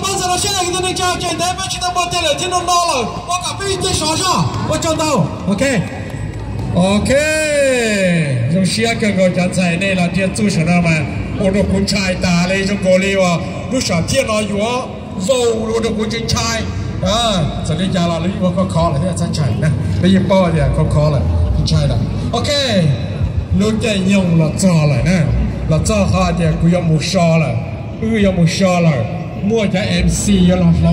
Pab ntxhais los sib hais tus neeg tsa tseem ntev peb tsis tau muaj tiag lawm thiab no no lawm, ua kom peb ib teg sov zog ua tsaug ntau. Ok, ok, zoo siab kawg nkaus cov ntxhais nej los nrhiav txuj saum no mas ua rau kuv ntshai tas li, zoo nkaus li uas lub sam thiaj no yuav vau ua rau kuv ntshai ntshai. Txawm li cas los lawv yeej ua khov kho lawm thiab txhob ntshai na, lawv yeej paub tias khov kho lawm, ntshai lawm. Ok, lub caij nyoog los txog lawm na, los txog qhov tias kuv yuav mus so lawm, wb yuav mus so lawm, muaj cov M C yuav los hloov.